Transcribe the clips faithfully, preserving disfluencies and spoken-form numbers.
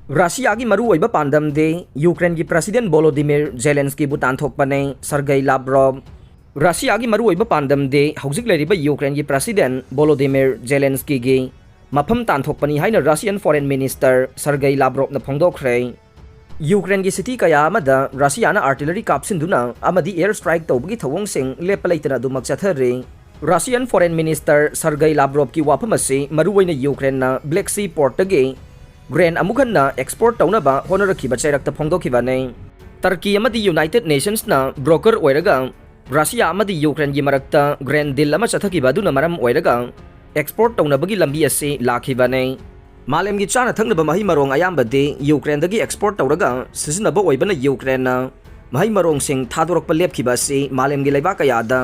ꯔꯁꯤꯌꯥꯒꯤ ꯃꯔꯨꯑꯣꯏꯕ ꯄꯥꯟꯗꯝꯗꯤ ꯌꯨꯀ꯭ꯔꯦꯟꯒꯤ ꯄ꯭ꯔꯁꯤꯗꯦꯟ ꯚꯣꯂꯣꯗꯤꯃꯤꯔ ꯖꯦꯂꯦꯟꯁꯀꯤꯕꯨ ꯇꯥꯟꯊꯣꯛꯄꯅꯤ, ꯁꯔꯒꯩ ꯂꯥꯚ꯭ꯔꯣꯚ꯫ ꯔꯁꯤꯌꯥꯒꯤ ꯃꯔꯨꯑꯣꯏꯕ ꯄꯥꯟꯗꯝꯗꯤ ꯍꯧꯖꯤꯛ ꯂꯩꯔꯤꯕ ꯌꯨꯀ꯭ꯔꯦꯟꯒꯤ ꯄ꯭ꯔꯁꯤꯗꯦꯟ ꯚꯣꯂꯣꯗꯤꯃꯤꯔ ꯖꯦꯂꯦꯟꯁꯀꯤꯒꯤ ꯃꯐꯝ ꯇꯥꯟꯊꯣꯛꯄꯅꯤ ꯍꯥꯏꯅ ꯔꯁꯤꯌꯟ ꯐꯣꯔꯦꯟ ꯃꯤꯅꯤꯁꯇꯔ ꯁꯔꯒꯩ ꯂꯥꯚ꯭ꯔꯣꯚꯅ ꯐꯣꯡꯗꯣꯛꯈ꯭ꯔꯦ꯫ ꯌꯨꯀ꯭ꯔꯦꯟꯒꯤ ꯁꯤꯇꯤ ꯀꯌꯥ ꯑꯃꯗ ꯔꯁꯤꯌꯥꯅ ꯑꯥꯔꯇꯤꯂꯔꯤ ꯀꯥꯞꯁꯤꯟꯗꯨꯅ ꯑꯃꯗꯤ ꯑꯦꯌꯔ ꯁ꯭ꯇ꯭ꯔꯥꯏꯛ ꯇꯧꯕꯒꯤ ꯊꯧꯑꯣꯡꯁꯤꯡ ꯂꯦꯞꯄ ꯂꯩꯇꯅ ꯑꯗꯨꯃꯛ ꯆꯠꯊꯔꯤ꯫ ꯔꯁꯤꯌꯟ ꯐꯣꯔꯦꯟ ꯃꯤꯅꯤꯁꯇꯔ ꯁꯔꯒꯩ ꯂꯥꯚ꯭ꯔꯣꯚꯀꯤ ꯋꯥꯐꯝ ꯑꯁꯤ ꯃꯔꯨꯑꯣꯏꯅ ꯌꯨꯀ꯭ꯔꯦꯟꯅ ꯕ꯭ꯂꯦꯛ ꯁꯤ ꯄꯣꯔꯠꯇꯒꯤ ꯒ꯭ꯔꯦꯟ ꯑꯃꯨꯛ ꯍꯟꯅ ꯑꯦꯛꯁꯄꯣꯔꯠ ꯇꯧꯅꯕ ꯍꯣꯠꯅꯔꯛꯈꯤꯕ ꯆꯩꯔꯛꯇ ꯐꯣꯡꯗꯣꯛꯈꯤꯕꯅꯤ꯫ ꯇꯔꯀꯤ ꯑꯃꯗꯤ ꯌꯨꯅꯥꯏꯇꯦꯗ ꯅꯦꯁꯟꯁꯅ ꯕ꯭ꯔꯣꯀꯔ ꯑꯣꯏꯔꯒ ꯔꯁꯤꯌꯥ ꯑꯃꯗꯤ ꯌꯨꯀ꯭ꯔꯦꯟꯒꯤ ꯃꯔꯛꯇ ꯒ꯭ꯔꯦꯟ ꯗꯤꯜ ꯑꯃ ꯆꯠꯊꯈꯤꯕ ꯑꯗꯨꯅ ꯃꯔꯝ ꯑꯣꯏꯔꯒ ꯑꯦꯛꯁꯄꯣꯔꯠ ꯇꯧꯅꯕꯒꯤ ꯂꯝꯕꯤ ꯑꯁꯤ ꯂꯥꯛꯈꯤꯕꯅꯤ꯫ ꯃꯥꯂꯦꯝꯒꯤ ꯆꯥꯅ ꯊꯛꯅꯕ ꯃꯍꯩ ꯃꯔꯣꯡ ꯑꯌꯥꯝꯕꯗꯤ ꯌꯨꯀ꯭ꯔꯦꯟꯗꯒꯤ ꯑꯦꯛꯁꯄꯣꯔꯠ ꯇꯧꯔꯒ ꯁꯤꯖꯤꯟꯅꯕ ꯑꯣꯏꯕꯅ ꯌꯨꯀ꯭ꯔꯦꯟꯅ ꯃꯍꯩ ꯃꯔꯣꯡꯁꯤꯡ ꯊꯥꯗꯣꯔꯛꯄ ꯂꯦꯞꯈꯤꯕ ꯑꯁꯤ ꯃꯥꯂꯦꯝꯒꯤ ꯂꯩꯕꯥꯛ ꯀꯌꯥꯗ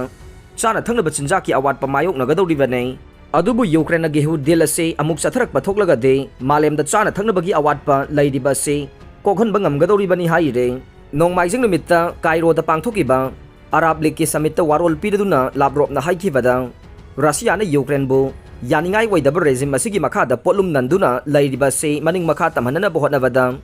ꯆꯥꯅ ꯊꯛꯅꯕ ꯆꯤꯟꯖꯥꯛꯀꯤ ꯑꯋꯥꯠꯄ ꯃꯥꯌꯣꯛꯅꯒꯗꯧꯔꯤꯕꯅꯤ꯫ ꯑꯗꯨꯕꯨ ꯌꯨꯀ꯭ꯔꯦꯟꯅ ꯒꯦꯍꯨ ꯗꯤꯜ ꯑꯁꯤ ꯑꯃꯨꯛ ꯆꯠꯊꯔꯛꯄ ꯊꯣꯛꯂꯒꯗꯤ ꯃꯥꯂꯦꯝꯗ ꯆꯥꯅ ꯊꯛꯅꯕꯒꯤ ꯑꯋꯥꯠꯄ ꯂꯩꯔꯤꯕ ꯑꯁꯤ ꯀꯣꯛꯍꯟꯕ ꯉꯝꯒꯗꯧꯔꯤꯕꯅꯤ ꯍꯥꯏꯔꯤ꯫ ꯅꯣꯡꯃꯥꯏꯖꯤꯡ ꯅꯨꯃꯤꯠꯇ ꯀꯥꯏꯔꯣꯗ ꯄꯥꯡꯊꯣꯛꯈꯤꯕ ꯑꯔꯥꯕ ꯂꯤꯒꯀꯤ ꯁꯃꯤꯠꯇ ꯋꯥꯔꯣꯜ ꯄꯤꯔꯗꯨꯅ ꯂꯥꯚ꯭ꯔꯣꯚꯅ ꯍꯥꯏꯈꯤꯕꯗ, ꯔꯁꯤꯌꯥꯅ ꯌꯨꯀ꯭ꯔꯦꯟꯕꯨ ꯌꯥꯅꯤꯡꯉꯥꯏ ꯑꯣꯏꯗꯕ ꯔꯦꯖꯤꯝ ꯑꯁꯤꯒꯤ ꯃꯈꯥꯗ ꯄꯣꯠꯂꯨꯝ ꯅꯟꯗꯨꯅ ꯂꯩꯔꯤꯕ ꯑꯁꯤ ꯃꯅꯤꯡ ꯃꯈꯥ ꯇꯝꯍꯟꯅꯅꯕ ꯍꯣꯠꯅꯕꯗ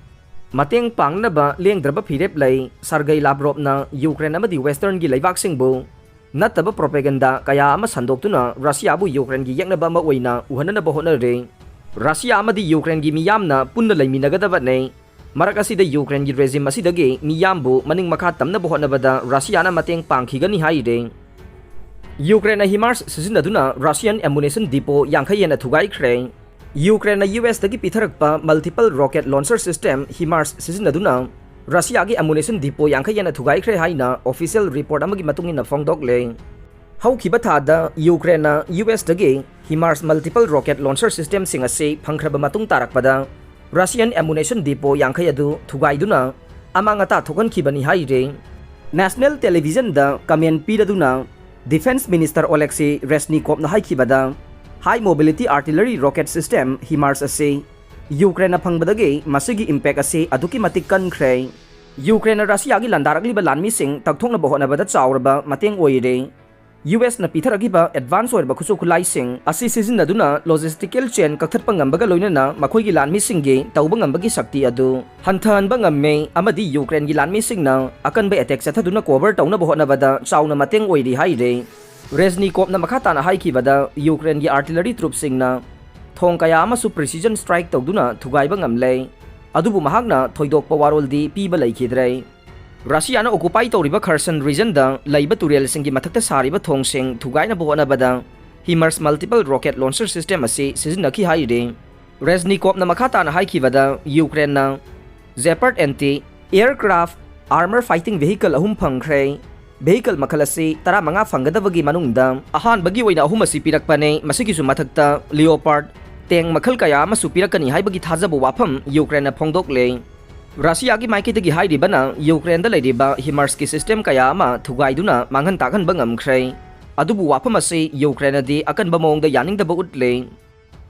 ꯃꯇꯦꯡ ꯄꯥꯡꯅꯕ ꯂꯦꯡꯗ꯭ꯔꯕ ꯐꯤꯔꯦꯞ ꯂꯩ꯫ ꯁꯔꯒꯩ ꯂꯥꯚ꯭ꯔꯣꯚꯅ ꯌꯨꯀ꯭ꯔꯦꯟ ꯑꯃꯗꯤ ꯋꯦꯁꯇꯔꯟꯒꯤ ꯂꯩꯕꯥꯛꯁꯤꯡꯕꯨ ꯅꯠꯇꯕ ꯄ꯭ꯔꯣꯄꯦꯒꯟꯗꯥ ꯀꯌꯥ ꯑꯃ ꯁꯟꯗꯣꯛꯇꯨꯅ ꯔꯁꯤꯌꯥꯕꯨ ꯌꯨꯀ꯭ꯔꯦꯟꯒꯤ ꯌꯦꯛꯅꯕ ꯑꯃ ꯑꯣꯏꯅ ꯎꯍꯟꯅꯅꯕ ꯍꯣꯠꯅꯔꯦ꯫ ꯔꯁꯤꯌꯥ ꯑꯃꯗꯤ ꯌꯨꯀ꯭ꯔꯦꯟꯒꯤ ꯃꯤꯌꯥꯝꯅ ꯄꯨꯟꯅ ꯂꯩꯃꯤꯟꯅꯒꯗꯕꯅꯤ꯫ ꯃꯔꯛ ꯑꯁꯤꯗ ꯌꯨꯀ꯭ꯔꯦꯟꯒꯤ ꯔꯦꯖꯤꯝ ꯑꯁꯤꯗꯒꯤ ꯃꯤꯌꯥꯝꯕꯨ ꯃꯅꯤꯡ ꯃꯈꯥ ꯇꯝꯅꯕ ꯍꯣꯠꯅꯕꯗ ꯔꯁꯤꯌꯥꯅ ꯃꯇꯦꯡ ꯄꯥꯡꯈꯤꯒꯅꯤ ꯍꯥꯏꯔꯦ꯫ ꯌꯨꯀ꯭ꯔꯦꯟꯅ ꯍꯤꯃꯥꯔꯁ ꯁꯤꯖꯤꯟꯅꯗꯨꯅ ꯔꯁꯤꯌꯟ ꯑꯦꯃꯨꯅꯤꯁꯟ ꯗꯤꯄꯣ ꯌꯥꯡꯈꯩ ꯍꯦꯟꯅ ꯊꯨꯒꯥꯏꯈ꯭ꯔꯦ꯫ ꯌꯨꯀ꯭ꯔꯦꯟꯅ ꯌꯨ ꯑꯦꯁꯇꯒꯤ ꯄꯤꯊꯔꯛꯄ ꯃꯜꯇꯤꯄꯜ ꯔꯣꯀꯦꯠ ꯂꯣꯟꯆꯔ ꯁꯤꯁꯇꯦꯝ ꯍꯤꯃꯥꯔꯁ ꯁꯤꯖꯤꯟꯅꯗꯨꯅ ꯔꯁꯤꯌꯥꯒꯤ ꯑꯦꯃꯨꯅꯤꯁꯟ ꯗꯤꯄꯣ ꯌꯥꯡꯈꯩ ꯍꯦꯟꯅ ꯊꯨꯒꯥꯏꯈ꯭ꯔꯦ ꯍꯥꯏꯅ ꯑꯣꯐꯤꯁꯤꯌꯦꯜ ꯔꯤꯄꯣꯔꯠ ꯑꯃꯒꯤ ꯃꯇꯨꯡ ꯏꯟꯅ ꯐꯣꯡꯗꯣꯛꯂꯦ꯫ ꯍꯧꯈꯤꯕ ꯊꯥꯗ ꯌꯨꯀ꯭ꯔꯦꯟꯅ ꯌꯨ ꯑꯦꯁꯇꯒꯤ ꯍꯤꯃꯥꯔꯁ ꯃꯜꯇꯤꯄꯜ ꯔꯣꯀꯦꯠ ꯂꯣꯟꯆꯔ ꯁꯤꯁꯇꯦꯝꯁꯤꯡ ꯑꯁꯤ ꯐꯪꯈ꯭ꯔꯕ ꯃꯇꯨꯡ ꯇꯥꯔꯛꯄꯗ, ꯔꯁꯤꯌꯟ ꯑꯦꯃꯨꯅꯤꯁꯟ ꯗꯤꯄꯣ ꯌꯥꯡꯈꯩ ꯑꯗꯨ ꯊꯨꯒꯥꯏꯗꯨꯅ ꯑꯃꯥꯡ ꯑꯇꯥ ꯊꯣꯛꯍꯟꯈꯤꯕꯅꯤ ꯍꯥꯏꯔꯤ꯫ ꯅꯦꯁꯅꯦꯜ ꯇꯦꯂꯤꯚꯤꯖꯟꯗ ꯀꯃꯦꯟ ꯄꯤꯔꯗꯨꯅ ꯗꯤꯐꯦꯟꯁ ꯃꯤꯅꯤꯁꯇꯔ ꯑꯣꯂꯦꯛꯁꯤ ꯔꯦꯁꯅꯤꯀꯣꯞꯅ ꯍꯥꯏꯈꯤꯕꯗ, ꯍꯥꯏ ꯃꯣꯕꯤꯂꯤꯇꯤ ꯑꯥꯔꯇꯤꯂꯔꯤ ꯔꯣꯀꯦꯠ ꯁꯤꯁꯇꯦꯝ ꯍꯤꯃꯥꯔꯁ ꯑꯁꯤ ꯌꯨꯀ꯭ꯔꯦꯟꯅ ꯐꯪꯕꯗꯒꯤ ꯃꯁꯤꯒꯤ ꯏꯝꯄꯦꯛ ꯑꯁꯤ ꯑꯗꯨꯛꯀꯤ ꯃꯇꯤꯛ ꯀꯟꯈ꯭ꯔꯦ꯫ ꯌꯨꯀ꯭ꯔꯦꯟꯅ ꯔꯁꯤꯌꯥꯒꯤ ꯂꯥꯟꯗꯥꯔꯛꯂꯤꯕ ꯂꯥꯟꯃꯤꯁꯤꯡ ꯇꯛꯊꯣꯛꯅꯕ ꯍꯣꯠꯅꯕꯗ ꯆꯥꯎꯔꯕ ꯃꯇꯦꯡ ꯑꯣꯏꯔꯦ꯫ ꯌꯨ ꯑꯦꯁꯅ ꯄꯤꯊꯔꯛꯈꯤꯕ ꯑꯦꯗꯚꯥꯟꯁ ꯑꯣꯏꯔꯕ ꯈꯨꯠꯁꯨ ꯈꯨꯠꯂꯥꯏꯁꯤꯡ ꯑꯁꯤ ꯁꯤꯖꯤꯟꯅꯗꯨꯅ ꯂꯣꯖꯤꯁꯇꯤꯀꯦꯜ ꯆꯦꯟ ꯀꯛꯊꯠꯄ ꯉꯝꯕꯒ ꯂꯣꯏꯅꯅ ꯃꯈꯣꯏꯒꯤ ꯂꯥꯟꯃꯤꯁꯤꯡꯒꯤ ꯇꯧꯕ ꯉꯝꯕꯒꯤ ꯁꯛꯇꯤ ꯑꯗꯨ ꯍꯟꯊꯍꯟꯕ ꯉꯝꯃꯦ ꯑꯃꯗꯤ ꯌꯨꯀ꯭ꯔꯦꯟꯒꯤ ꯂꯥꯟꯃꯤꯁꯤꯡꯅ ꯑꯀꯟꯕ ꯑꯦꯇꯦꯛ ꯆꯠꯊꯗꯨꯅ ꯀꯣꯚꯔ ꯇꯧꯅꯕ ꯍꯣꯠꯅꯕꯗ ꯆꯥꯎꯅ ꯃꯇꯦꯡ ꯑꯣꯏꯔꯤ ꯍꯥꯏꯔꯦ꯫ ꯔꯦꯖꯅꯤꯀꯣꯞꯅ ꯃꯈꯥ ꯇꯥꯅ ꯍꯥꯏꯈꯤꯕꯗ, ꯌꯨꯀ꯭ꯔꯦꯟꯒꯤ ꯑꯥꯔꯇꯤꯂꯔꯤ ꯇ꯭ꯔꯨꯞꯁꯤꯡꯅ ꯊꯣꯡ ꯀꯌꯥ ꯑꯃꯁꯨ ꯄ꯭ꯔꯤꯁꯤꯖꯟ ꯁ꯭ꯇ꯭ꯔꯥꯏꯛ ꯇꯧꯗꯨꯅ ꯊꯨꯒꯥꯏꯕ ꯉꯝꯂꯦ꯫ ꯑꯗꯨꯕꯨ ꯃꯍꯥꯛꯅ ꯊꯣꯏꯗꯣꯛꯄ ꯋꯥꯔꯣꯜꯗꯤ ꯄꯤꯕ ꯂꯩꯈꯤꯗ꯭ꯔꯦ꯫ ꯔꯁꯤꯌꯥꯅ ꯑꯣꯀꯨꯄꯥꯏ ꯇꯧꯔꯤꯕ ꯈꯔꯁꯟ ꯔꯤꯖꯟꯗ ꯂꯩꯕ ꯇꯨꯔꯦꯜꯁꯤꯡꯒꯤ ꯃꯊꯛꯇ ꯁꯥꯔꯤꯕ ꯊꯣꯡꯁꯤꯡ ꯊꯨꯒꯥꯏꯅꯕ ꯍꯣꯠꯅꯕꯗ ꯍꯤꯃꯔꯁ ꯃꯜꯇꯤꯄꯜ ꯔꯣꯀꯦꯠ ꯂꯣꯟꯆꯔ ꯁꯤꯁꯇꯦꯝ ꯑꯁꯤ ꯁꯤꯖꯤꯟꯅꯈꯤ ꯍꯥꯏꯔꯤ꯫ ꯔꯦꯖꯅꯤꯀꯣꯞꯅ ꯃꯈꯥ ꯇꯥꯅ ꯍꯥꯏꯈꯤꯕꯗ, ꯌꯨꯀ꯭ꯔꯦꯟꯅ ꯖꯦꯄꯔꯠ ꯑꯦꯟꯇꯤ ꯑꯦꯌꯔꯀ꯭ꯔꯥꯐ ꯑꯥꯔꯃꯔ ꯐꯥꯏꯇꯤꯡ ꯚꯦꯍꯤꯀꯜ ꯑꯍꯨꯝ ꯐꯪꯈ꯭ꯔꯦ꯫ ꯚꯦꯍꯤꯀꯜ ꯃꯈꯜ ꯑꯁꯤ ꯇꯔꯥꯃꯉꯥ ꯐꯪꯒꯗꯕꯒꯤ ꯃꯅꯨꯡꯗ ꯑꯍꯥꯟꯕꯒꯤ ꯑꯣꯏꯅ ꯑꯍꯨꯝ ꯑꯁꯤ ꯄꯤꯔꯛꯄꯅꯦ꯫ ꯃꯁꯤꯒꯤꯁꯨ ꯃꯊꯛꯇ ꯂꯤꯑꯣꯄꯥꯔꯗ ꯇꯦꯡ ꯃꯈꯜ ꯀꯌꯥ ꯑꯃꯁꯨ ꯄꯤꯔꯛꯀꯅꯤ ꯍꯥꯏꯕꯒꯤ ꯊꯥꯖꯕ ꯋꯥꯐꯝ ꯌꯨꯀ꯭ꯔꯦꯟꯅ ꯐꯣꯡꯗꯣꯛꯂꯦ꯫ ꯔꯁꯤꯌꯥꯒꯤ ꯃꯥꯏꯀꯩꯗꯒꯤ ꯍꯥꯏꯔꯤꯕꯅ ꯌꯨꯀ꯭ꯔꯦꯟꯗ ꯂꯩꯔꯤꯕ ꯍꯤꯃꯥꯔꯁꯀꯤ ꯁꯤꯁꯇꯦꯝ ꯀꯌꯥ ꯑꯃ ꯊꯨꯒꯥꯏꯗꯨꯅ ꯃꯥꯡꯍꯟ ꯇꯥꯛꯍꯟꯕ ꯉꯝꯈ꯭ꯔꯦ꯫ ꯑꯗꯨꯕꯨ ꯋꯥꯐꯝ ꯑꯁꯤ ꯌꯨꯀ꯭ꯔꯦꯟꯅꯗꯤ ꯑꯀꯟꯕ ꯃꯑꯣꯡꯗ ꯌꯥꯅꯤꯡꯗꯕ ꯎꯠꯂꯦ꯫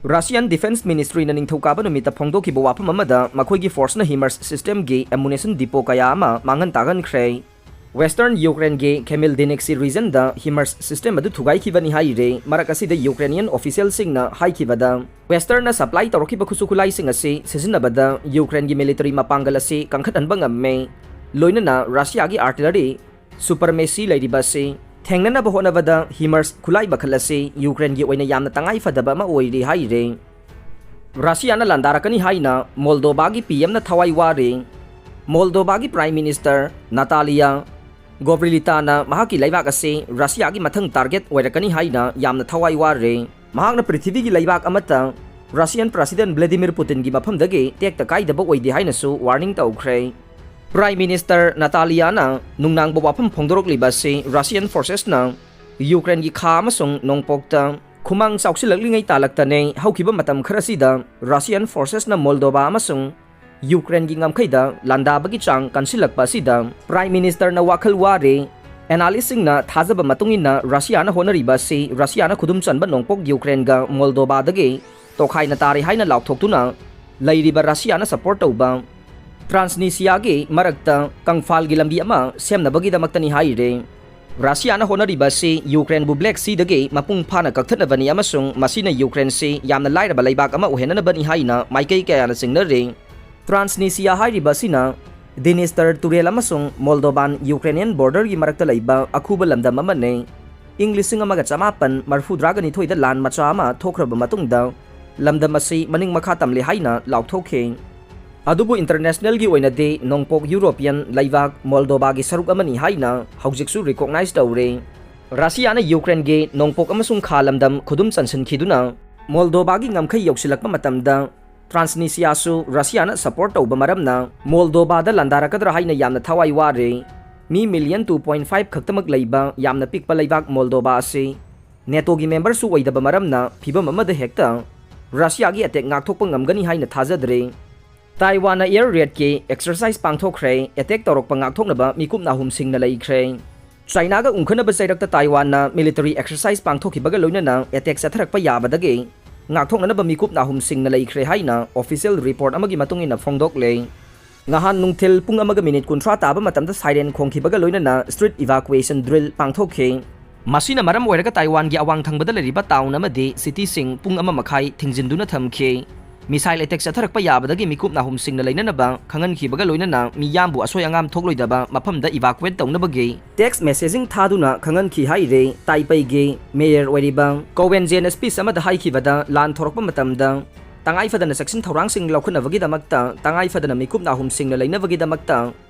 ꯔꯁꯤꯌꯥꯟ ꯗꯤꯐꯦꯟꯁ ꯃꯤꯅꯤꯁꯇ꯭ꯔꯤꯅ ꯅꯤꯡꯊꯧꯀꯥꯕ ꯅꯨꯃꯤꯠꯇ ꯐꯣꯡꯗꯣꯛꯈꯤꯕ ꯋꯥꯐꯝ ꯑꯃꯗ ꯃꯈꯣꯏꯒꯤ ꯐꯣꯔꯁꯅ ꯍꯤꯃꯥꯔꯁ ꯁꯤꯁꯇꯦꯝꯒꯤ ꯑꯦꯃꯨꯅꯦꯁꯟ ꯗꯤꯄꯣ ꯀꯌꯥ ꯑꯃ ꯃꯥꯡꯍꯟ ꯇꯥꯛꯍꯟꯈ꯭ꯔꯦ꯫ ꯋꯦꯁꯇꯔꯟ ꯌꯨꯀ꯭ꯔꯦꯟꯒꯤ ꯈꯦꯃꯤꯜ ꯗꯤꯅꯤꯛꯁꯤ ꯔꯤꯖꯟꯗ ꯍꯤꯃꯥꯔꯁ ꯁꯤꯁꯇꯦꯝ ꯑꯗꯨ ꯊꯨꯒꯥꯏꯈꯤꯕꯅꯤ ꯍꯥꯏꯔꯦ꯫ ꯃꯔꯛ ꯑꯁꯤꯗ ꯌꯨꯀ꯭ꯔꯦꯅꯤꯌꯟ ꯑꯣꯐꯤꯁꯤꯌꯦꯜꯁꯤꯡꯅ ꯍꯥꯏꯈꯤꯕꯗ, ꯋꯦꯁꯇꯔꯟꯅ ꯁꯄ꯭ꯂꯥꯏ ꯇꯧꯔꯛꯈꯤꯕ ꯈꯨꯠꯁꯨ ꯈꯨꯠꯂꯥꯏꯁꯤꯡ ꯑꯁꯤ ꯁꯤꯖꯤꯟꯅꯕꯗ ꯌꯨꯀ꯭ꯔꯦꯟꯒꯤ ꯃꯤꯂꯤꯇꯔꯤ ꯃꯄꯥꯡꯒꯜ ꯑꯁꯤ ꯀꯟꯈꯠꯍꯟꯕ ꯉꯝꯃꯦ, ꯂꯣꯏꯅꯅ ꯔꯁꯤꯌꯥꯒꯤ ꯑꯥꯔꯇꯤꯂꯔꯤ ꯁꯨꯄꯔꯃꯦꯁꯤ ꯂꯩꯔꯤꯕ ꯑꯁꯤ ꯊꯦꯡꯅꯅꯕ ꯍꯣꯠꯅꯕꯗ ꯍꯤꯃꯥꯔꯁ ꯈꯨꯠꯂꯥꯏ ꯃꯈꯜ ꯑꯁꯤ ꯌꯨꯀ꯭ꯔꯦꯟꯒꯤ ꯑꯣꯏꯅ ꯌꯥꯝꯅ ꯇꯉꯥꯏ ꯐꯗꯕ ꯑꯃ ꯑꯣꯏꯔꯤ ꯍꯥꯏꯔꯦ꯫ ꯔꯁꯤꯌꯥꯅ ꯂꯥꯟꯗꯥꯔꯛꯀꯅꯤ ꯍꯥꯏꯅ ꯃꯣꯜꯗꯣꯕꯥꯒꯤ ꯄꯤ ꯑꯦꯝꯅ ꯊꯋꯥꯏ ꯋꯥꯔꯦ꯫ ꯃꯣꯜꯗꯣꯕꯥꯒꯤ ꯄ꯭ꯔꯥꯏꯝ ꯃꯤꯅꯤꯁꯇꯔ ꯅꯥꯇꯥꯂꯤꯌꯥ ꯒꯣꯕ꯭ꯔꯤꯂꯤꯇꯥꯅ ꯃꯍꯥꯛꯀꯤ ꯂꯩꯕꯥꯛ ꯑꯁꯤ ꯔꯁꯤꯌꯥꯒꯤ ꯃꯊꯪ ꯇꯥꯔꯒꯦꯠ ꯑꯣꯏꯔꯛꯀꯅꯤ ꯍꯥꯏꯅ ꯌꯥꯝꯅ ꯊꯋꯥꯏ ꯋꯥꯔꯦ꯫ ꯃꯍꯥꯛꯅ ꯄ꯭ꯔꯤꯊꯤꯕꯤꯒꯤ ꯂꯩꯕꯥꯛ ꯑꯃꯠꯇ ꯔꯁꯤꯌꯟ ꯄ꯭ꯔꯁꯤꯗꯦꯟ ꯚ꯭ꯂꯦꯗꯤꯃꯤꯔ ꯄꯨꯇꯤꯟꯒꯤ ꯃꯐꯝꯗꯒꯤ ꯇꯦꯛꯇ ꯀꯥꯏꯗꯕ ꯑꯣꯏꯗꯦ ꯍꯥꯏꯅꯁꯨ ꯋꯥꯔꯅꯤꯡ ꯇꯧꯈ꯭ꯔꯦ꯫ ꯄ꯭ꯔꯥꯏꯝ ꯃꯤꯅꯤꯁꯇꯔ ꯅꯥꯇꯥꯂꯤꯌꯥꯅ ꯅꯨꯡꯅꯥꯡꯕ ꯋꯥꯐꯝ ꯐꯣꯡꯗꯣꯔꯛꯂꯤꯕ ꯑꯁꯤ ꯔꯁꯤꯌꯟ ꯐꯣꯔꯁꯦꯁꯅ ꯌꯨꯀ꯭ꯔꯦꯟꯒꯤ ꯈꯥ ꯑꯃꯁꯨꯡ ꯅꯣꯡꯄꯣꯛꯇ ꯈꯨꯃꯥꯡ ꯆꯥꯎꯁꯤꯜꯂꯛꯂꯤꯉꯩ ꯇꯥꯂꯛꯇꯅꯦ꯫ ꯍꯧꯈꯤꯕ ꯃꯇꯝ ꯈꯔꯁꯤꯗ ꯔꯁꯤꯌꯟ ꯐꯣꯔꯁꯦꯁꯅ ꯃꯣꯜꯗꯣꯕꯥ ꯑꯃꯁꯨꯡ ꯌꯨꯀ꯭ꯔꯦꯟꯒꯤ ꯉꯝꯈꯩꯗ ꯂꯥꯟꯗꯥꯕꯒꯤ ꯆꯥꯡ ꯀꯟꯁꯤꯜꯂꯛꯄ ꯑꯁꯤꯗ ꯄ꯭ꯔꯥꯏꯝ ꯃꯤꯅꯤꯁꯇꯔꯅ ꯋꯥꯈꯜ ꯋꯥꯔꯦ꯫ ꯑꯦꯅꯥꯂꯤꯁꯁꯤꯡꯅ ꯊꯥꯖꯕ ꯃꯇꯨꯡ ꯏꯟꯅ ꯔꯁꯤꯌꯥꯅ ꯍꯣꯠꯅꯔꯤꯕ ꯑꯁꯤ ꯔꯁꯤꯌꯥꯅ ꯈꯨꯗꯨꯝ ꯆꯟꯕ ꯅꯣꯡꯄꯣꯛ ꯌꯨꯀ꯭ꯔꯦꯟꯒ ꯃꯣꯜꯗꯣꯕꯥꯗꯒꯤ ꯇꯣꯈꯥꯏꯅ ꯇꯥꯔꯦ ꯍꯥꯏꯅ ꯂꯥꯎꯊꯣꯛꯇꯨꯅ ꯂꯩꯔꯤꯕ ꯔꯁꯤꯌꯥꯅ ꯁꯄꯣꯔꯠ ꯇꯧꯕ ꯇ꯭ꯔꯥꯟꯁꯅꯤꯁꯤꯌꯥꯒꯤ ꯃꯔꯛꯇ ꯀꯪꯐꯥꯜꯒꯤ ꯂꯝꯕꯤ ꯑꯃ ꯁꯦꯝꯅꯕꯒꯤꯗꯃꯛꯇꯅꯤ ꯍꯥꯏꯔꯦ꯫ ꯔꯁꯤꯌꯥꯅ ꯍꯣꯠꯅꯔꯤꯕ ꯑꯁꯤ ꯌꯨꯀ꯭ꯔꯦꯟꯕꯨ ꯕ꯭ꯂꯦꯛ ꯁꯤꯗꯒꯤ ꯃꯄꯨꯡ ꯐꯥꯅ ꯀꯛꯊꯠꯅꯕꯅꯤ ꯑꯃꯁꯨꯡ ꯃꯁꯤꯅ ꯌꯨꯀ꯭ꯔꯦꯟꯁꯤ ꯌꯥꯝꯅ ꯂꯥꯏꯔꯕ ꯂꯩꯕꯥꯛ ꯑꯃ ꯑꯣꯏꯍꯟꯅꯅꯕꯅꯤ ꯍꯥꯏꯅ ꯃꯥꯏꯀꯩ ꯀꯌꯥꯅ ꯆꯤꯡꯅꯔꯤ꯫ ꯇ꯭ꯔꯥꯟꯁꯅꯤꯁꯤꯌꯥ ꯍꯥꯏꯔꯤꯕ ꯑꯁꯤꯅ ꯗꯤꯅꯤꯁꯇꯔ ꯇꯨꯔꯦꯜ ꯑꯃꯁꯨꯡ ꯃꯣꯜꯗꯣꯕꯥꯟ ꯌꯨꯀ꯭ꯔꯦꯅꯤꯌꯟ ꯕꯣꯔꯗꯔꯒꯤ ꯃꯔꯛꯇ ꯂꯩꯕ ꯑꯈꯨꯕ ꯂꯝꯗꯝ ꯑꯃꯅꯤ꯫ ꯏꯪ ꯂꯤꯁꯤꯡ ꯑꯃꯒ ꯆꯃꯥꯄꯟ ꯃꯔꯤꯐꯨꯇꯔꯥꯒ ꯅꯤꯊꯣꯏꯗ ꯂꯥꯟ ꯃꯆꯥ ꯑꯃ ꯊꯣꯛꯈ꯭ꯔꯕ ꯃꯇꯨꯡꯗ ꯂꯝꯗꯝ ꯑꯁꯤ ꯃꯅꯤꯡ ꯃꯈꯥ ꯇꯝꯂꯦ ꯍꯥꯏꯅ ꯂꯥꯎꯊꯣꯛꯈꯤ꯫ ꯑꯗꯨꯕꯨ ꯏꯟꯇꯔꯅꯦꯁꯅꯦꯜꯒꯤ ꯑꯣꯏꯅꯗꯤ ꯅꯣꯡꯄꯣꯛ ꯌꯨꯔꯣꯄꯤꯌꯟ ꯂꯩꯕꯥꯛ ꯃꯣꯜꯗꯣꯕꯥꯒꯤ ꯁꯔꯨꯛ ꯑꯃꯅꯤ ꯍꯥꯏꯅ ꯍꯧꯖꯤꯛꯁꯨ ꯔꯤꯀꯣꯛꯅꯥꯏꯖ ꯇꯧꯔꯤ꯫ ꯔꯁꯤꯌꯥꯅ ꯌꯨꯀ꯭ꯔꯦꯟꯒꯤ ꯅꯣꯡꯄꯣꯛ ꯑꯃꯁꯨꯡ ꯈꯥ ꯂꯝꯗꯝ ꯈꯨꯗꯨꯝ ꯆꯟꯁꯤꯟꯈꯤꯗꯨꯅ ꯃꯣꯜꯗꯣꯕꯥꯒꯤ ꯉꯝꯈꯩ ꯌꯧꯁꯤꯜꯂꯛꯄ ꯃꯇꯝꯗ ꯇ꯭ꯔꯥꯟꯁꯅꯤꯁꯤꯌꯥꯁꯨ ꯔꯁꯤꯌꯥꯅ ꯁꯄꯣꯔꯠ ꯇꯧꯕ ꯃꯔꯝꯅ ꯃꯣꯜꯗꯣꯕꯥꯗ ꯂꯥꯟꯗꯥꯔꯛꯀꯗ꯭ꯔꯥ ꯍꯥꯏꯅ ꯌꯥꯝꯅ ꯊꯋꯥꯏ ꯋꯥꯔꯦ꯫ ꯃꯤ ꯃꯤꯂꯤꯌꯟ ꯇꯨ ꯄꯣꯏꯟꯠ ꯐꯥꯏꯚ ꯈꯛꯇꯃꯛ ꯂꯩꯕ ꯌꯥꯝꯅ ꯄꯤꯛꯄ ꯂꯩꯕꯥꯛ ꯃꯣꯜꯗꯣꯕꯥ ꯑꯁꯤ ꯅꯦꯇꯣꯒꯤ ꯃꯦꯝꯕꯔꯁꯨ ꯑꯣꯏꯗꯕ ꯃꯔꯝꯅ ꯐꯤꯚꯝ ꯑꯃꯗ ꯍꯦꯛꯇ ꯔꯁꯤꯌꯥꯒꯤ ꯑꯦꯇꯦꯛ ꯉꯥꯛꯊꯣꯛꯄ ꯉꯝꯒꯅꯤ ꯍꯥꯏꯅ ꯊꯥꯖꯗ꯭ꯔꯦ꯫ ꯇꯥꯏꯋꯥꯟꯅ ꯑꯦꯌꯔ ꯔꯦꯗꯀꯤ ꯑꯦꯛꯁꯔꯁꯥꯏꯁ ꯄꯥꯡꯊꯣꯛꯈ꯭ꯔꯦ꯫ ꯑꯦꯇꯦꯛ ꯇꯧꯔꯛꯄ ꯉꯥꯛꯊꯣꯛꯅꯕ ꯃꯤꯀꯨꯞ ꯅꯥꯍꯨꯝꯁꯤꯡꯅ ꯂꯩꯈ꯭ꯔꯦ꯫ ꯆꯥꯏꯅꯥꯒ ꯎꯪꯈꯠꯅꯕ ꯆꯩꯔꯛꯇ ꯇꯥꯏꯋꯥꯟꯅ ꯃꯤꯂꯤꯇꯔꯤ ꯑꯦꯛꯁꯔꯁꯥꯏꯁ ꯄꯥꯡꯊꯣꯛꯈꯤꯕꯒ ꯂꯣꯏꯅꯅ ꯑꯦꯇꯦꯛ ꯆꯠꯊꯔꯛꯄ ꯌꯥꯕꯗꯒꯤ ꯉꯥꯛꯊꯣꯛꯅꯅꯕ ꯃꯤꯀꯨꯞ ꯅꯥꯍꯨꯝꯁꯤꯡꯅ ꯂꯩꯈ꯭ꯔꯦ ꯍꯥꯏꯅ ꯑꯣꯐꯤꯁꯤꯌꯦꯜ ꯔꯤꯄꯣꯔꯠ ꯑꯃꯒꯤ ꯃꯇꯨꯡ ꯏꯟꯅ ꯐꯣꯡꯗꯣꯛꯂꯦ꯫ ꯉꯍꯥꯟ ꯅꯨꯡꯊꯤꯜ ꯄꯨꯡ ꯑꯃꯒ ꯃꯤꯅꯤꯠ ꯀꯨꯟꯊ꯭ꯔꯥ ꯇꯥꯕ ꯃꯇꯝꯗ ꯁꯥꯏꯔꯦꯟ ꯈꯣꯡꯈꯤꯕꯒ ꯂꯣꯏꯅꯅ ꯁ꯭ꯇ꯭ꯔꯤꯠ ꯏꯚꯥꯀꯨꯋꯦꯁꯟ ꯗ꯭ꯔꯤꯜ ꯄꯥꯡꯊꯣꯛꯈꯤ꯫ ꯃꯁꯤꯅ ꯃꯔꯝ ꯑꯣꯏꯔꯒ ꯇꯥꯏꯋꯥꯟꯒꯤ ꯑꯋꯥꯡ ꯊꯪꯕꯗ ꯂꯩꯔꯤꯕ ꯇꯥꯎꯟ ꯑꯃꯗꯤ ꯁꯤꯇꯤꯁꯤꯡ ꯄꯨꯡ ꯑꯃ ꯃꯈꯥꯏ ꯊꯤꯡꯖꯤꯟꯗꯨꯅ ꯊꯝꯈꯤ꯫ ꯃꯤꯁꯥꯏꯜ ꯑꯦꯇꯦꯛ ꯆꯠꯊꯔꯛꯄ ꯌꯥꯕꯗꯒꯤ ꯃꯤꯀꯨꯞ ꯅꯥꯍꯨꯝꯁꯤꯡꯅ ꯂꯩꯅꯅꯕ ꯈꯪꯍꯟꯈꯤꯕꯒ ꯂꯣꯏꯅꯅ ꯃꯤꯌꯥꯝꯕꯨ ꯑꯁꯣꯏ ꯑꯉꯥꯝ ꯊꯣꯛꯂꯣꯏꯗꯕ ꯃꯐꯝꯗ ꯏꯚꯥꯀꯨꯋꯦꯠ ꯇꯧꯅꯕꯒꯤ ꯇꯦꯛꯁ ꯃꯦꯁꯦꯖꯤꯡ ꯊꯥꯗꯨꯅ ꯈꯪꯍꯟꯈꯤ ꯍꯥꯏꯔꯦ꯫ ꯇꯥꯏꯄꯩꯒꯤ ꯃꯦꯌꯔ ꯑꯣꯏꯔꯤꯕ ꯀꯣꯋꯦꯟꯖꯦꯅ ꯁ꯭ꯄꯤꯆ ꯑꯃꯗ ꯍꯥꯏꯈꯤꯕꯗ ꯂꯥꯟ ꯊꯣꯔꯛꯄ ꯃꯇꯝꯗ ꯇꯉꯥꯏ ꯐꯗꯅ ꯆꯦꯛꯁꯤꯟ ꯊꯧꯔꯥꯡꯁꯤꯡ ꯂꯧꯈꯠꯅꯕꯒꯤꯗꯃꯛꯇ ꯇꯉꯥꯏ ꯐꯗꯅ ꯃꯤꯀꯨꯞ ꯅꯥꯍꯨꯝꯁꯤꯡꯅ ꯂꯩꯅꯕꯒꯤꯗꯃꯛꯇ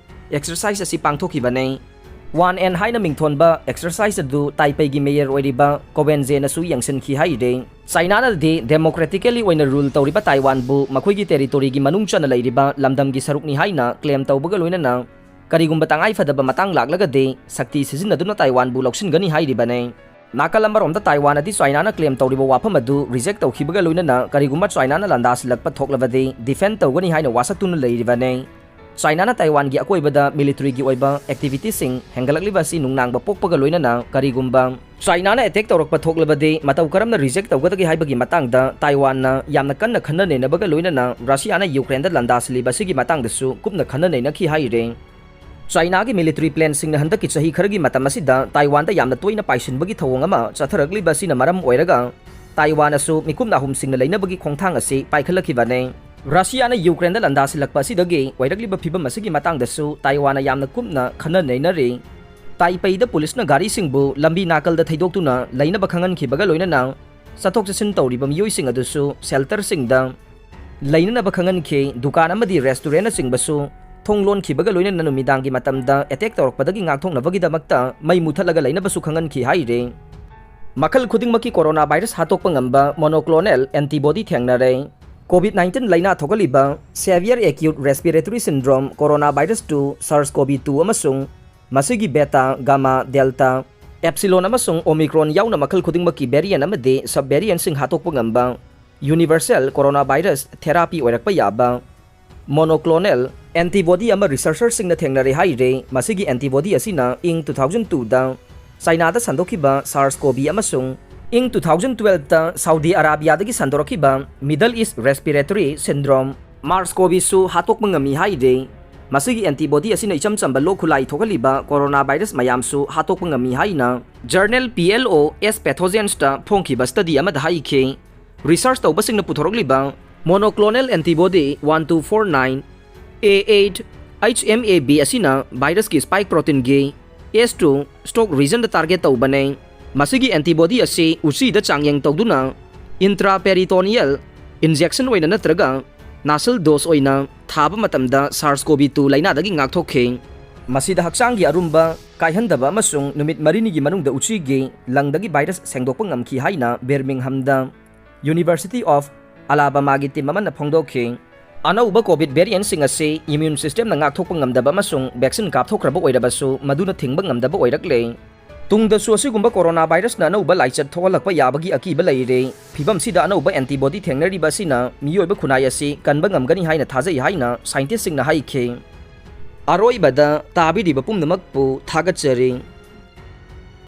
ꯑꯦꯛꯁꯔꯁꯥꯏꯁ ꯑꯁꯤ ꯄꯥꯡꯊꯣꯛꯈꯤꯕꯅꯤ꯫ ꯋꯥꯟ ꯑꯦꯟ ꯍꯥꯏꯅ ꯃꯤꯡꯊꯣꯟꯕ ꯑꯦꯛꯁꯔꯁꯥꯏꯁ ꯑꯗꯨ ꯇꯥꯏꯄꯩꯒꯤ ꯃꯦꯌꯔ ꯑꯣꯏꯔꯤꯕ ꯀꯣꯕꯦꯟꯖꯦꯅꯁꯨ ꯌꯦꯡꯁꯤꯟꯈꯤ ꯍꯥꯏꯔꯤ꯫ ꯆꯥꯏꯅꯥꯅꯗꯤ ꯗꯦꯃꯣꯀ꯭ꯔꯦꯇꯤꯀꯦꯜꯂꯤ ꯑꯣꯏꯅ ꯔꯨꯜ ꯇꯧꯔꯤꯕ ꯇꯥꯏꯋꯥꯟꯕꯨ ꯃꯈꯣꯏꯒꯤ ꯇꯦꯔꯤꯇꯣꯔꯤꯒꯤ ꯃꯅꯨꯡ ꯆꯟꯅ ꯂꯩꯔꯤꯕ ꯂꯝꯗꯝꯒꯤ ꯁꯔꯨꯛꯅꯤ ꯍꯥꯏꯅ ꯀ꯭ꯂꯦꯝ ꯇꯧꯕꯒ ꯂꯣꯏꯅꯅ ꯀꯔꯤꯒꯨꯝꯕ ꯇꯉꯥꯏ ꯐꯗꯕ ꯃꯇꯥꯡ ꯂꯥꯛꯂꯒꯗꯤ ꯁꯛꯇꯤ ꯁꯤꯖꯤꯟꯅꯗꯨꯅ ꯇꯥꯏꯋꯥꯟꯕꯨ ꯂꯧꯁꯤꯟꯒꯅꯤ ꯍꯥꯏꯔꯤꯕꯅꯤ꯫ ꯅꯥꯀꯜ ꯑꯃꯔꯣꯝꯗ ꯇꯥꯏꯋꯥꯟꯅꯗꯤ ꯆꯥꯏꯅꯥꯅ ꯀ꯭ꯂꯦꯝ ꯇꯧꯔꯤꯕ ꯋꯥꯐꯝ ꯑꯗꯨ ꯔꯤꯖꯦꯛ ꯇꯧꯈꯤꯕꯒ ꯂꯣꯏꯅꯅ ꯀꯔꯤꯒꯨꯝꯕ ꯆꯥꯏꯅꯥꯅ ꯂꯥꯟꯗꯥꯁꯤꯜꯂꯛꯄ ꯊꯣꯛꯂꯕꯗꯤ ꯗꯤꯐꯦꯟ ꯇꯧꯒꯅꯤ ꯍꯥꯏꯅ ꯋꯥꯁꯛꯇꯨꯅ ꯂꯩꯔꯤꯕꯅꯤ꯫ ꯆꯥꯏꯅꯥꯅ ꯇꯥꯏꯋꯥꯟꯒꯤ ꯑꯀꯣꯏꯕꯗ ꯃꯤꯂꯤꯇꯔꯤꯒꯤ ꯑꯣꯏꯕ ꯑꯦꯛꯇꯤꯚꯤꯇꯤꯁꯤꯡ ꯍꯦꯟꯒꯠꯂꯛꯂꯤꯕ ꯑꯁꯤ ꯅꯨꯡꯅꯥꯡꯕ ꯄꯣꯛꯄꯒ ꯂꯣꯏꯅꯅ ꯀꯔꯤꯒꯨꯝꯕ ꯆꯥꯏꯅꯥꯅ ꯑꯦꯇꯦꯛ ꯇꯧꯔꯛꯄ ꯊꯣꯛꯂꯕꯗꯤ ꯃꯇꯧ ꯀꯔꯝꯅ ꯔꯤꯖꯦꯛ ꯇꯧꯒꯗꯒꯦ ꯍꯥꯏꯕꯒꯤ ꯃꯇꯥꯡꯗ ꯇꯥꯏꯋꯥꯟꯅ ꯌꯥꯝꯅ ꯀꯟꯅ ꯈꯟꯅ ꯅꯩꯅꯕꯒ ꯂꯣꯏꯅꯅ ꯔꯁꯤꯌꯥꯅ ꯌꯨꯀ꯭ꯔꯦꯟꯗ ꯂꯥꯟꯗꯥꯁꯤꯜꯂꯤꯕ ꯑꯁꯤꯒꯤ ꯃꯇꯥꯡꯗꯁꯨ ꯀꯨꯞꯅ ꯈꯟꯅ ꯅꯩꯅꯈꯤ ꯍꯥꯏꯔꯤ꯫ ꯆꯥꯏꯅꯥꯒꯤ ꯃꯤꯂꯤꯇꯔꯤ ꯄ꯭ꯂꯦꯟꯁꯤꯡꯅ ꯍꯟꯗꯛꯀꯤ ꯆꯍꯤ ꯈꯔꯒꯤ ꯃꯇꯝ ꯑꯁꯤꯗ ꯇꯥꯏꯋꯥꯟꯗ ꯌꯥꯝꯅ ꯇꯣꯏꯅ ꯄꯥꯏꯁꯤꯟꯕꯒꯤ ꯊꯧꯑꯣꯡ ꯑꯃ ꯆꯠꯊꯔꯛꯂꯤꯕ ꯑꯁꯤꯅ ꯃꯔꯝ ꯑꯣꯏꯔꯒ, ꯇꯥꯏꯋꯥꯟ ꯑꯁꯨ ꯃꯤꯀꯨꯞ ꯅꯥꯍꯨꯝꯁꯤꯡꯅ ꯂꯩꯅꯕꯒꯤ ꯈꯣꯡꯊꯥꯡ ꯑꯁꯤ ꯄꯥꯏꯈꯠꯂꯛꯈꯤꯕꯅꯤ꯫ ꯔꯁꯤꯌꯥꯅ ꯌꯨꯀ꯭ꯔꯦꯟꯗ ꯂꯥꯟꯗꯥꯁꯤꯜꯂꯛꯄ ꯑꯁꯤꯗꯒꯤ ꯑꯣꯏꯔꯛꯂꯤꯕ ꯐꯤꯕꯝ ꯑꯁꯤꯒꯤ ꯃꯇꯥꯡꯗꯁꯨ ꯇꯥꯏꯋꯥꯟꯅ ꯌꯥꯝꯅ ꯀꯨꯞꯅ ꯈꯟꯅ ꯅꯩꯅꯔꯤ꯫ ꯇꯥꯏꯄꯩꯗ ꯄꯨꯂꯤꯁꯅ ꯒꯥꯔꯤꯁꯤꯡꯕꯨ ꯂꯝꯕꯤ ꯅꯥꯀꯜꯗ ꯊꯩꯗꯣꯛꯇꯨꯅ ꯂꯩꯅꯕ ꯈꯪꯍꯟꯈꯤꯕꯒ ꯂꯣꯏꯅꯅ, ꯆꯠꯊꯣꯛ ꯆꯠꯁꯤꯟ ꯇꯧꯔꯤꯕ ꯃꯤꯑꯣꯏꯁꯤꯡ ꯑꯗꯨꯁꯨ ꯁꯦꯜꯇꯔꯁꯤꯡꯗ ꯂꯩꯅꯅꯕ ꯈꯪꯍꯟꯈꯤ꯫ ꯗꯨꯀꯥꯟ ꯑꯃꯗꯤ ꯔꯦꯁꯇꯨꯔꯦꯟꯠꯅꯆꯤꯡꯕꯁꯨ ꯊꯣꯡ ꯂꯣꯟꯈꯤꯕꯒ ꯂꯣꯏꯅꯅ ꯅꯨꯃꯤꯗꯥꯡꯒꯤ ꯃꯇꯝꯗ ꯑꯦꯇꯦꯛ ꯇꯧꯔꯛꯄꯗꯒꯤ ꯉꯥꯛꯊꯣꯛꯅꯕꯒꯤꯗꯃꯛꯇ ꯃꯩ ꯃꯨꯊꯠꯂꯒ ꯂꯩꯅꯕꯁꯨ ꯈꯪꯍꯟꯈꯤ ꯍꯥꯏꯔꯤ꯫ ꯃꯈꯜ ꯈꯨꯗꯤꯡꯃꯛꯀꯤ ꯀꯣꯔꯣꯅꯥ ꯚꯥꯏꯔꯁ ꯍꯥꯠꯇꯣꯛꯄ ꯉꯝꯕ ꯃꯣꯅꯣꯀ꯭ꯂꯣꯅꯦꯜ ꯑꯦꯟꯇꯤꯕꯣꯗꯤ ꯊꯦꯡꯅꯔꯦ꯫ ꯀꯣꯚꯤꯗ ꯅꯥꯏꯟꯇꯤꯟ ꯂꯥꯏꯅꯥ ꯊꯣꯛꯍꯜꯂꯤꯕ severe acute respiratory syndrome, corona virus two, SARS CoV two ꯑꯃꯁꯨꯡ ꯃꯁꯤꯒꯤ ꯕꯦꯇꯥ, ꯒꯥꯃꯥ, ꯗꯦꯜꯇꯥ, ꯑꯦꯞꯁꯤꯂꯣꯟ ꯑꯃꯁꯨꯡ ꯑꯣꯃꯤꯀ꯭ꯔꯣꯟ ꯌꯥꯎꯅ ꯃꯈꯜ ꯈꯨꯗꯤꯡꯃꯛꯀꯤ ꯚꯦꯔꯤꯌꯦꯟꯠ ꯑꯃꯗꯤ ꯁꯕ ꯚꯦꯔꯤꯌꯦꯟꯠꯁꯤꯡ ꯍꯥꯠꯇꯣꯛꯄ ꯉꯝꯕ ꯌꯨꯅꯤꯚꯔꯁꯦꯜ ꯀꯣꯔꯣꯅꯥ ꯚꯥꯏꯔꯁ ꯊꯦꯔꯥꯄꯤ ꯑꯣꯏꯔꯛꯄ ꯌꯥꯕ ꯃꯣꯅꯣꯀ꯭ꯂꯣꯅꯦꯜ ꯑꯦꯟꯇꯤꯕꯣꯗꯤ ꯑꯃ ꯔꯤꯁꯔꯆꯔꯁꯤꯡꯅ ꯊꯦꯡꯅꯔꯦ ꯍꯥꯏꯔꯦ꯫ ꯃꯁꯤꯒꯤ ꯑꯦꯟꯇꯤꯕꯣꯗꯤ ꯑꯁꯤꯅ ꯏꯪ ꯇꯨ ꯊꯥꯎꯖꯟ ꯇꯨꯗ ꯆꯥꯏꯅꯥꯗ ꯁꯟꯗꯣꯛꯈꯤꯕ ꯁꯥꯔꯁ ꯀꯣꯚꯤ ꯑꯃꯁꯨꯡ ꯏꯪ ꯇꯨ ꯊꯥꯎꯖꯟ ꯇꯨꯋꯦꯜꯕꯇ ꯁꯥꯎꯗꯤ ꯑꯔꯥꯕꯤꯌꯥꯗꯒꯤ ꯁꯟꯗꯣꯔꯛꯈꯤꯕ ꯃꯤꯗꯜ ꯏꯁ ꯔꯦꯁꯄꯤꯔꯦꯇꯔꯤ ꯁꯤꯟꯗ꯭ꯔꯣꯝ, ꯃꯥꯔꯁ ꯀꯣꯚꯤꯁꯨ ꯍꯥꯠꯇꯣꯛꯄ ꯉꯝꯃꯤ ꯍꯥꯏꯔꯦ꯫ ꯃꯁꯤꯒꯤ ꯑꯦꯟꯇꯤꯕꯣꯗꯤ ꯑꯁꯤꯅ ꯏꯆꯝ ꯆꯝꯕ ꯂꯣꯛ ꯈꯨꯂꯥꯏ ꯊꯣꯛꯍꯜꯂꯤꯕ ꯀꯣꯔꯣꯅꯥ ꯚꯥꯏꯔꯁ ꯃꯌꯥꯝꯁꯨ ꯍꯥꯠꯇꯣꯛꯄ ꯉꯝꯃꯤ ꯍꯥꯏꯅ ꯖꯔꯅꯦꯜ ꯄꯤ ꯑꯦꯜ ꯑꯣ ꯑꯦꯁ ꯄꯦꯊꯣꯖꯦꯟꯁꯇ ꯐꯣꯡꯈꯤꯕ ꯁ꯭ꯇꯗꯤ ꯑꯃꯗ ꯍꯥꯏꯈꯤ꯫ ꯔꯤꯁꯔꯆ ꯇꯧꯕꯁꯤꯡꯅ ꯄꯨꯊꯣꯔꯛꯂꯤꯕ monoclonal antibody one two four nine A eight H M A B ꯑꯁꯤꯅ ꯚꯥꯏꯔꯁꯀꯤ ꯁ꯭ꯄꯥꯏꯛ ꯄ꯭ꯔꯣꯇꯤꯟꯒꯤ ꯑꯦꯁ ꯇꯨ ꯁ꯭ꯇꯣꯛ ꯔꯤꯖꯟꯗ ꯇꯥꯔꯒꯦꯠ ꯇꯧꯕꯅꯦ꯫ ꯃꯁꯤꯒꯤ ꯑꯦꯟꯇꯤꯕꯣꯗꯤ ꯑꯁꯤ ꯎꯆꯤꯗ ꯆꯥꯡꯌꯦꯡ ꯇꯧꯗꯨꯅ ꯏꯟꯇ꯭ꯔꯥꯄꯦꯔꯤꯇꯣꯅꯤꯌꯦꯜ ꯏꯟꯖꯦꯛꯁꯟ ꯑꯣꯏꯅ ꯅꯠꯇ꯭ꯔꯒ ꯅꯥꯁꯜ ꯗꯣꯁ ꯑꯣꯏꯅ ꯊꯥꯕ ꯃꯇꯝꯗ ꯁꯥꯔꯁ ꯀꯣꯚꯤ ꯇꯨ ꯂꯥꯏꯅꯥꯗꯒꯤ ꯉꯥꯛꯊꯣꯛꯈꯤ꯫ ꯃꯁꯤꯗ ꯍꯛꯆꯥꯡꯒꯤ ꯑꯔꯨꯝꯕ ꯀꯥꯏꯍꯟꯗꯕ ꯑꯃꯁꯨꯡ ꯅꯨꯃꯤꯠ ꯃꯔꯤꯅꯤꯒꯤ ꯃꯅꯨꯡꯗ ꯎꯆꯤꯒꯤ ꯂꯪꯗꯒꯤ ꯚꯥꯏꯔꯁ ꯁꯦꯡꯗꯣꯛꯄ ꯉꯝꯈꯤ ꯍꯥꯏꯅ ꯕꯤꯔꯃꯤꯡꯍꯝꯗ ꯌꯨꯅꯤꯚꯔꯁꯤꯇꯤ ꯑꯣꯐ ꯑꯂꯥꯕꯥꯃꯥꯒꯤ ꯇꯤꯝ ꯑꯃꯅ ꯐꯣꯡꯗꯣꯛꯈꯤ꯫ ꯑꯅꯧꯕ ꯀꯣꯚꯤꯗ ꯚꯦꯔꯤꯌꯦꯟꯠꯁꯤꯡ ꯑꯁꯤ ꯏꯝꯌꯨꯟ ꯁꯤꯁꯇꯦꯝꯅ ꯉꯥꯛꯊꯣꯛꯄ ꯉꯝꯗꯕ ꯑꯃꯁꯨꯡ ꯚꯦꯛꯁꯤꯟ ꯀꯥꯞꯊꯣꯛꯈ꯭ꯔꯕ ꯑꯣꯏꯔꯕꯁꯨ ꯃꯗꯨꯅ ꯊꯤꯡꯕ ꯉꯝꯗꯕ ꯑꯣꯏꯔꯛꯂꯦ꯫ ꯇꯨꯡꯗꯁꯨ ꯑꯁꯤꯒꯨꯝꯕ ꯀꯣꯔꯣꯅꯥ ꯚꯥꯏꯔꯁꯅ ꯑꯅꯧꯕ ꯂꯥꯏꯆꯠ ꯊꯣꯛꯍꯜꯂꯛꯄ ꯌꯥꯕꯒꯤ ꯑꯀꯤꯕ ꯂꯩꯔꯦ꯫ ꯐꯤꯕꯝꯁꯤꯗ ꯑꯅꯧꯕ ꯑꯦꯟꯇꯤꯕꯣꯗꯤ ꯊꯦꯡꯅꯔꯤꯕ ꯑꯁꯤꯅ ꯃꯤꯑꯣꯏꯕ ꯈꯨꯟꯅꯥꯏ ꯑꯁꯤ ꯀꯟꯕ ꯉꯝꯒꯅꯤ ꯍꯥꯏꯅ ꯊꯥꯖꯩ ꯍꯥꯏꯅ ꯁꯥꯏꯟꯇꯤꯁꯁꯤꯡꯅ ꯍꯥꯏꯈꯤ꯫ ꯑꯔꯣꯏꯕꯗ ꯇꯥꯕꯤꯔꯤꯕ ꯄꯨꯝꯅꯃꯛꯄꯨ ꯊꯥꯒꯠꯆꯔꯤ꯫